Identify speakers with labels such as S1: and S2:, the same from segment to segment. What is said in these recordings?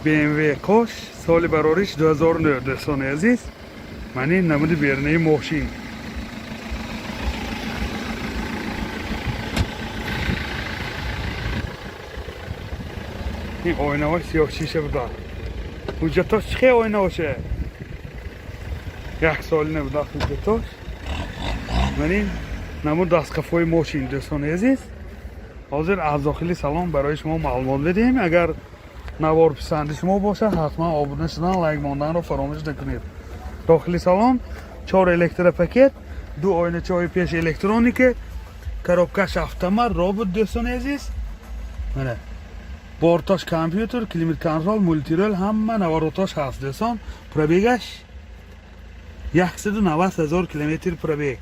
S1: BMW қош, соли барориш 2009, дӯстони азиз. Мани намуди берунаи мошин. Ин оинаҳои сиёҳшиша буданд. Ҳуҷҷатош чӣ хел оинаоше? Як соли набудааст ҳуҷҷатош. Мани намуд дастқафои мошин, дӯстони азиз. Ҳозир аз дохили салон барои шумо маълумот медиҳем. Агар навор писанди шумо бошад, ҳатман обуна шудан, лайк монданро фаромӯш накунед. Дохили салон чор электропакет, ду оиначаҳои пеш электроника, коробкаш автомат, робот, дӯстони азиз. Мана бортош компютер, климат контроль, мультирул, ҳама наворотош ҳаст, дӯстон. Пробегаш 190 ҳазор километр пробег.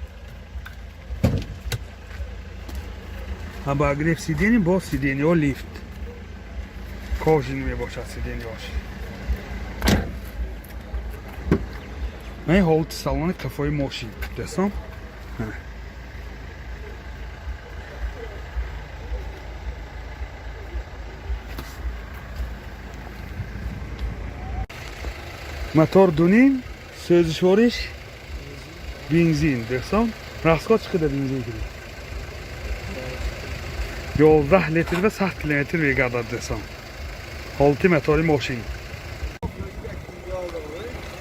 S1: Обогрев сидений, бо сиденьо лифт. Кожаный мебошад сиденьош. Ман ҳолати салони қафои мошин, дӯстон. Мана. Мотор 2,5, сӯзишвориш бензин, дӯстон. Расход чӣ қадар бензин кунед? 11 литр ва 100 километр мегардад, дӯстон. Ҳолати мотори мошин.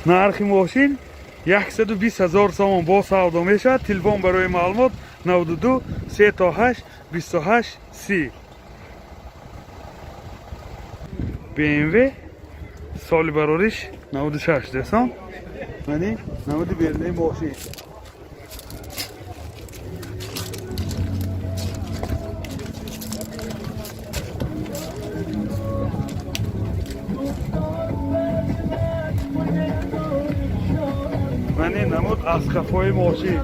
S1: Нархи мошин 120 ҳазор сомон, бо савдо мешавад. Телефон барои маълумот 92 3 8 28 30. BMW, соли барориш 96, дӯстон. Мани намуди берунаи мошин. Мани намуд аз қафои мошин.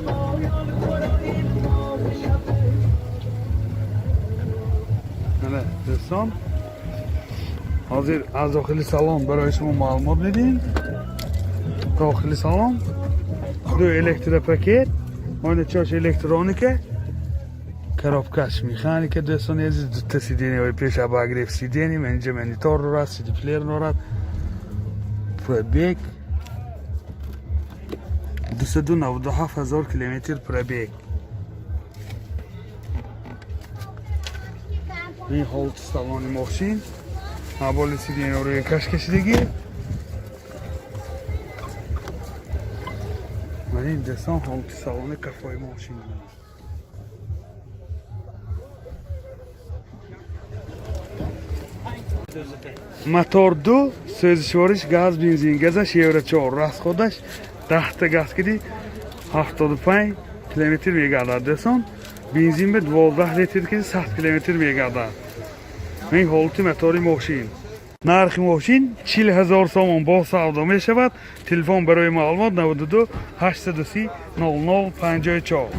S1: Мана, дӯстон, ҳозир аз дохили салон барои шумо маълумот медиҳем. Дохили салон ду электропакет, оиначош электроника, коробкаш механика, дӯстони азиз. Дута сиденьяҳои пеш обогрев сидений, инҷа монитор дорад, CD плеер дорад. Пробег 297 ҳазор километр пробег. Ин ҳолати салони мошин. Аболи сиденьяро каш кашидагӣ. Ман ин, дӯстон, ҳолати салони қафои мошин. Мотор 2, сӯзишвориш газ бензин, газаш евро 4, расходаш 10-та газ киди 75 километр мегардад, дӯстон. Бензин ба 12 литр киди 100 километр мегардад. Ин ҳолати мотори мошин. Нархи мошин 40 ҳазор сомон, бо савдо мешавад. Телефон барои маълумот 92 830 00 54.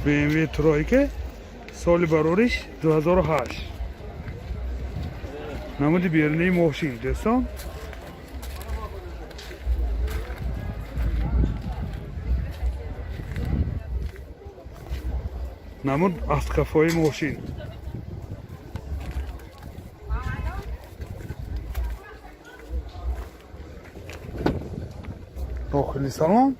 S1: BMW тройка, соли барориш 2008. Намуди берунаи мошин, дӯстон. Намуд аз қафои мошин. Дохили салон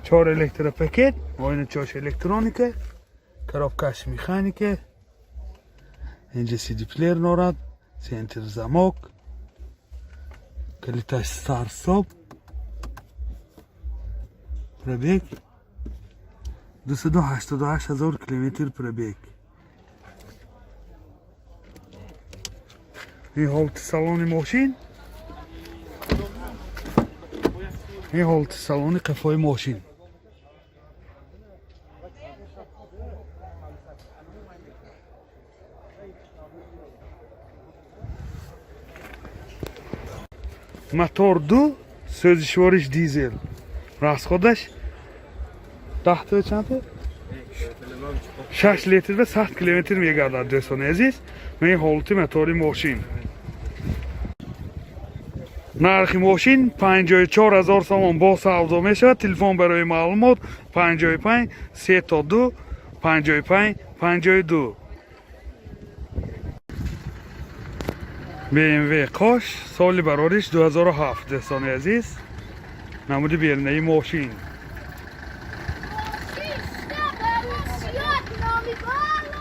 S1: чор электропакет, оиначош электроника, коробкаш механика, инҷа CD плеер дорад, центр замок, калиташ старт стоп. Пробег 288 ҳазор километр пробег. Ин ҳолати салони мошин, ин ҳолати салони қафои мошин. Мотор 2, сӯзишвориш дизел, расходаш 10-та чанда? 6 литр ва 100 километр мегардад, дӯстони азиз. Ин ҳолати мотори мошин. Нархи мошин 54 ҳазор сомон, бо савдо мешавад. Телефон барои маълумот 55 3 то 2 55. 52. BMW Қош, соли барориш 2007, дӯстони азиз. Намуди берунаи мошин.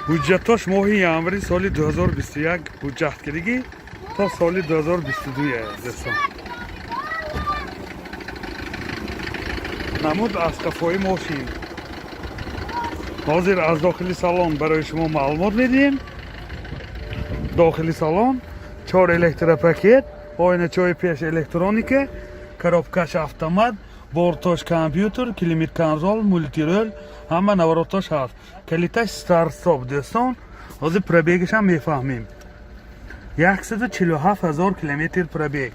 S1: Ҳуҷҷатош моҳи январи соли 2021 ҳуҷҷат кардагӣ, то соли 2022, дӯстон. Намуд аз қафои мошин. Ҳозир аз дохили салон барои шумо маълумот медиҳем. Дохили салон: чор электропакет, оиначаҳои пеш электроника, коробкаш автомат, бортош компютер, климат-контроль, мультируль, ҳама наворотош ҳаст. Калиташ старт-стоп, дӯстон. Ҳозир пробегашам мефаҳмем. 147 ҳазор километр пробег.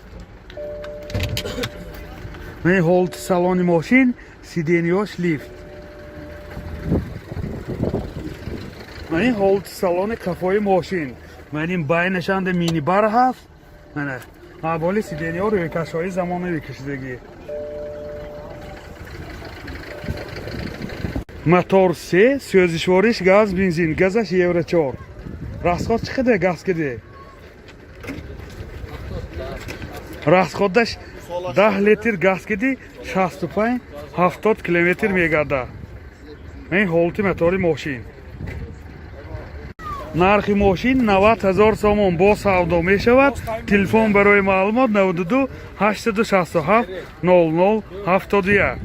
S1: Ин ҳолати салони мошин, сиденьеош лифт. Ин ҳолати салони қафои мошин. Ман ин байнашанда мини-бар ҳаст. Мана аболи сиденьеҳо рӯйкашҳои замонавӣ кашидагӣ. Мотор се, сӯзишвориш газ, бензин, газаш евро 4. Расход чӣ қадар газ киде? Расходаш 10 литр газ киди, 65 70 километр мегардад. Ин ҳолати мотори мошин. Нархи мошин 90 ҳазор сомон, бо савдо мешавад. Телефон барои маълумот: 92 867 00 71.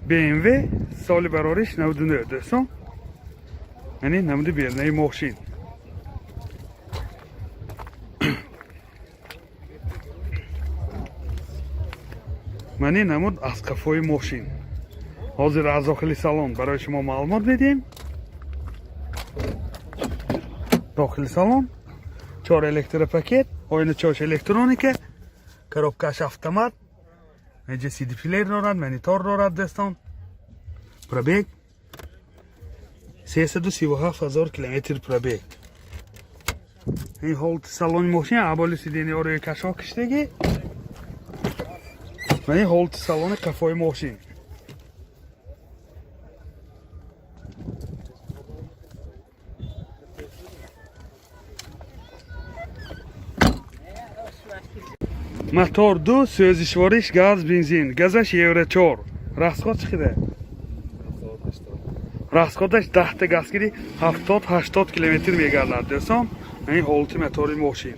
S1: BMW, соли барориш 99, дӯстон. Яъне намуди берунаи мошин. Мани намуд аз қафои мошин. Ҳозир аз дохили салон барои шумо маълумот медиҳем. Дохили салон: чор электропакет, оиначаош электроника, коробкаш автомат, инҷа CD плеер дорад, монитор дорад, дӯстон. Пробег 337 ҳазор километр пробег. Ин ҳолати салони мошин, аболи сиденьеҳо рӯйкашҳо киштагӣ. Ва ин ҳолати салони қафои мошин. Мотор ду, сӯзишвориш газ, бензин, газаш евро 4. Расход чӣ қадар? Расходаш 10-та газ гири, 70-80 километр мегардад, дӯстон. Ин ҳолати мотори мошин.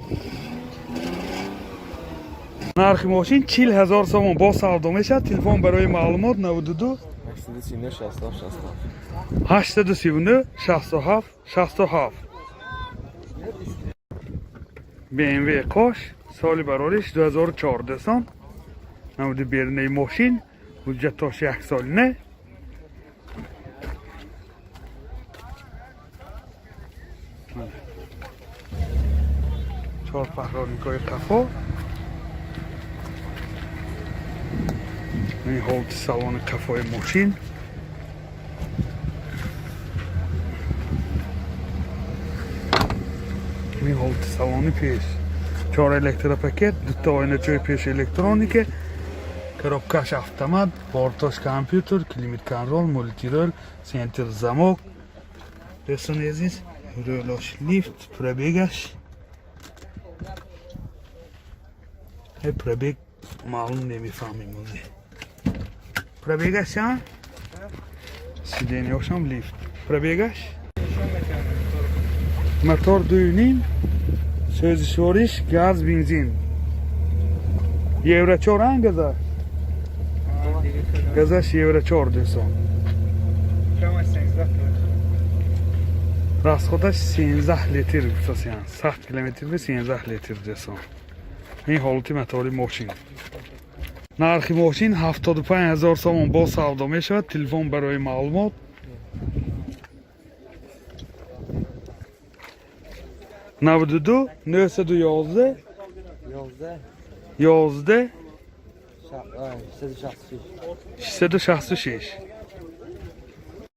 S1: Нархи мошин 40 ҳазор сомон, бо савдо мешавад. Телефон барои маълумот: 92
S2: 839 67 67.
S1: 839 67 67. BMW Қош, соли барориш 2004, дӯстон. Намуди берунаи мошин. Ҳуҷҷатош як солина. Мана. Чор паҳроникҳои қафо. Ин ҳолати салони қафои мошин. Ин ҳолати салони пеш: чор электропакет, дута оиначаи пеш электроника, коробкаш автомат, бортош компютер, климат-контроль, мультируль, центр замок. Дӯстони азиз, рулош лифт. Пробегаш, пробег маълум намефаҳмем ози. Пробегаш чанд? Сиденьеошам лифт. Пробегаш, мотор 2,5, сӯзишвориш газ, бензин, евро 4 ан газаш. Газаш евро 4, дӯстон. Расходаш 13 литр гуфтасиян, 100 километр 13 литр, дӯстон. Ин ҳолати мотори мошин. Нархи мошин 75 ҳазор сомон, бо савдо мешавад. Телефон барои маълумот: 92 911
S2: 11
S1: 11
S2: 666.
S1: 666.